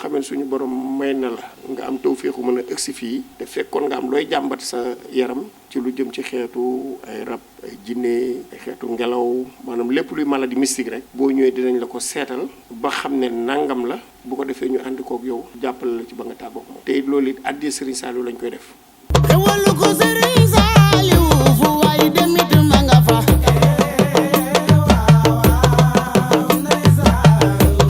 xamee suñu borom may na la nga am tawféexu mën a egsi fii te fekkoon nga am looy jàmbat sa yaram ci lu jëm ci xeetu ay rab ay jinne ay xeetu ngelaw maanaam lépp luy maladie mystique rek boo ñëwee dinañ la ko seetal ba xam ne nangam la bu ko defee ñu ànd kook yow jàppale la ci ba nga tàggoog moom te it loolu it addee Serigne Saliou lañ koy def. xewalu ko Serigne Saliou fu waay demit ma nga fa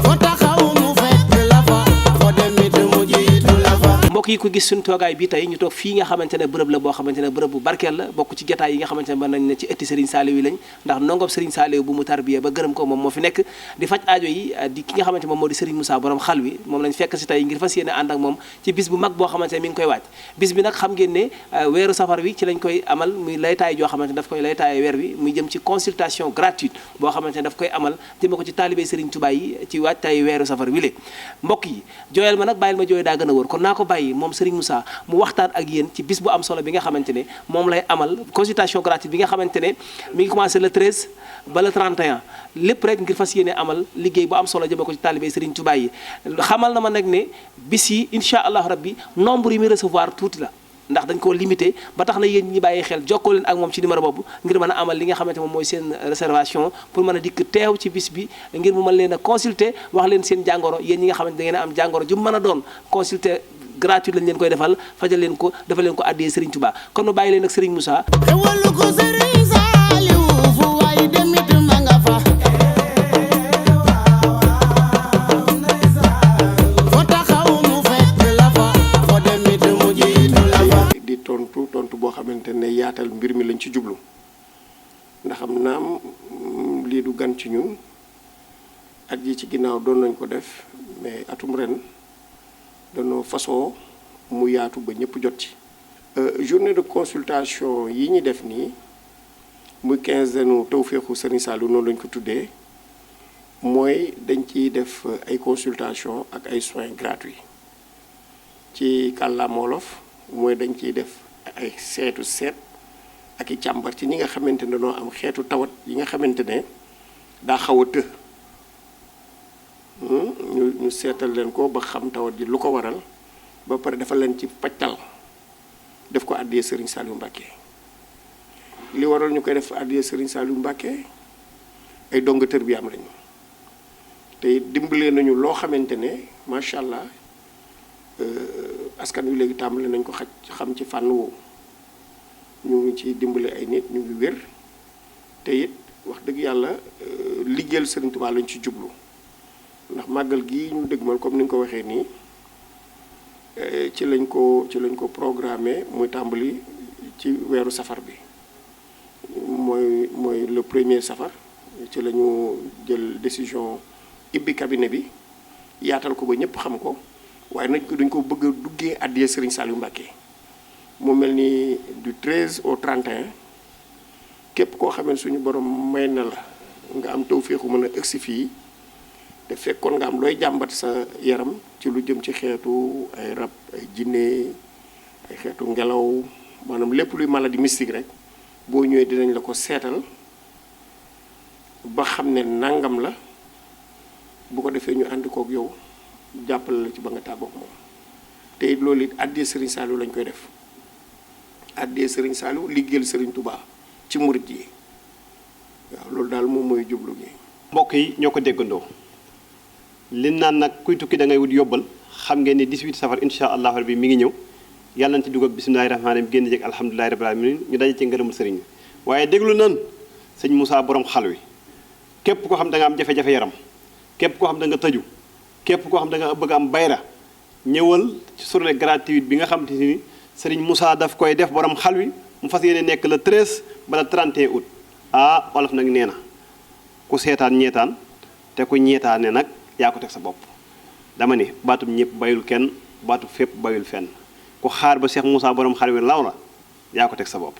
fo taxaw mu fekk la fa fo demit mu jiitu la fa. mbokk yi ko gis suñu toogaay bi tey ñu toog fii nga xamante ne bërëb la boo xamante ne bërëb bu barkeel la bokk ci jotaay yi nga xamante ne mën nañ ne ci ëtti Serigne Saliou yi lañ ndax ndongob Serigne Saliou bu mu tarbiyee ba gërëm ko moom moo fi nekk di faj aajo yi di ki nga xamante moom moo di Serigne Moussa borom xal wi moom lañ fekk si tey ngir fas yéene ànd ak moom ci bis bu mag boo xamante ne mi ngi koy waaj bis bi nag xam ngeen ne weeru safar wi ci lañ koy amal muy laytaay joo xamante ne daf koy laytaaye weer wi muy jëm ci consultation gratuite boo xamante ne daf koy amal jëme ko ci taalibé Serigne Touba yi ci waajtaay weeru safar wi lé mbokk yi jooyal ma nag bàyyil ma jooy daa gën a wóor kon naa ko bàyyi moom Serigne Moussa mu waxtaan ak yéen ci bis bu am solo bi nga xamante ne moom lay amal consultation gratuite bi nga xamante ne mi ngi commencé le 13 ba le 31 lépp rek ngir fas yéene amal liggéey bu am solo jëme ko ci taalibé Serigne Touba yi xamal na ma nag ne bis yi incha allah rabbi nombre yi muy recevoir tuuti la ndax dañ koo limité ba tax na yéen ñi bàyyi xel jokkoo leen ak moom ci numéro boobu ngir mën a amal li nga xamante moom mooy seen réservation pour mën a dikk teew ci bis bi ngir mu mën leen a consulter wax leen seen jàngoro yéen ñi nga xamante da ngeen a am jàngoro ju mën a doon consulter gratuit lañ leen koy defal fajal leen ko defal leen ko addee Serigne Touba kon nu bàyyi leen ak Serigne Moussa. xewalu ko Serigne Saliou fu waay demit ma nga fa fo taxaw mu fekk la fa fo demit mu jiitu la fa. di tontu boo xamante ne yaatal mbir mi lañ ci jublu ndax am naam lii du gan ci ñun at yi ci ginnaaw doon nañ ko def mais atum ren danoo façon mu yaatu ba ñëpp jot ci. journée de consultation yi ñu def nii muy quinzaine tawféexu Serigne Saliou noonu lañ ko tuddee mooy dañ ciy def ay consultation ak ay soins gratuits ci kàllaama wolof mooy dañ ciy def ay seetu seet ak i càmbar ci ñi nga xamante ne dañoo am xeetu tawat yi nga xamante ne daa xaw a të ñu seetal leen ko ba xam tawat ji lu ko waral ba pare dafa leen ci pajtal def ko addiyee Serigne Saliou Mbacké li waral ñu koy def addiyee Serigne Saliou Mbacké ay dongateur bi am lañu te dimbalee nañu loo xamante ne macha allah askan wi léegi tàmbale nañ ko xam ci fànn woowu ñu ngi ci dimbale ay nit ñu ngi wér te it wax dëgg yàlla liggéeyal Serigne Touba lañ ci jublu ndax màggal gi ñu dëgmal comme ni nga ko waxee nii ci lañ ko programmé muy tàmbali ci weeru safar bi mooy le premier safar ci la ñu jël décision ibbi cabinet bi yaatal ko ba ñëpp xam ko waaye nag duñ ko bëgg a duggee addiyee Serigne Saliou Mbacké mu mel ni du 13 au 31 képp koo xamee suñu borom may na la nga am tawféexu mën a egsi fii te fekkoon nga am looy jàmbat sa yaram ci lu jëm ci xeetu ay rab ay jinne ay xeetu ngelaw maanaam lépp luy maladie mystique rek boo ñëwee dinañ la ko seetal ba xam ne nangam la bu ko defee ñu ànd kook yow jàppale la ci ba nga tàggoog moom te it loolu it addee Serigne Saliou lañ koy def addee Serigne Saliou liggéeyal Serigne Touba ci murit yi waaw loolu daal moom mooy jublu gi. mbokk yi ñoo ko déggandoo li naan nag kuy tukki da ngay wut yóbbal xam ngeen ni 18 safar incha allah rabbi mi ngi ñëw yàlla nañ ci dugg ak bisimilahi rahmaani rahim génn jeeg alhamdulilahi rabbil alamin ñu daje ci ngërëmul sëriñ bi waaye déglu nan sëñ Moussa borom xal wi képp koo xam da nga am jafe-jafe yaram képp koo xam da nga tëju képp koo xam da nga bëgg am bayra ñëwal ci journée gratuite bi nga xam te ni sëriñ Moussa daf koy def borom xal wi mu fas yéene nekk le 13 ba le 31 août ah wolof nag nee na ku seetaan ñeetaan te ku ñeetaane nag yaa ko teg sa bopp dama ne baatub ñëpp bayul kenn baatub fépp bayul fenn ku xaar ba Cheikh Moussa borom xal wi law la yaa ko teg sa bopp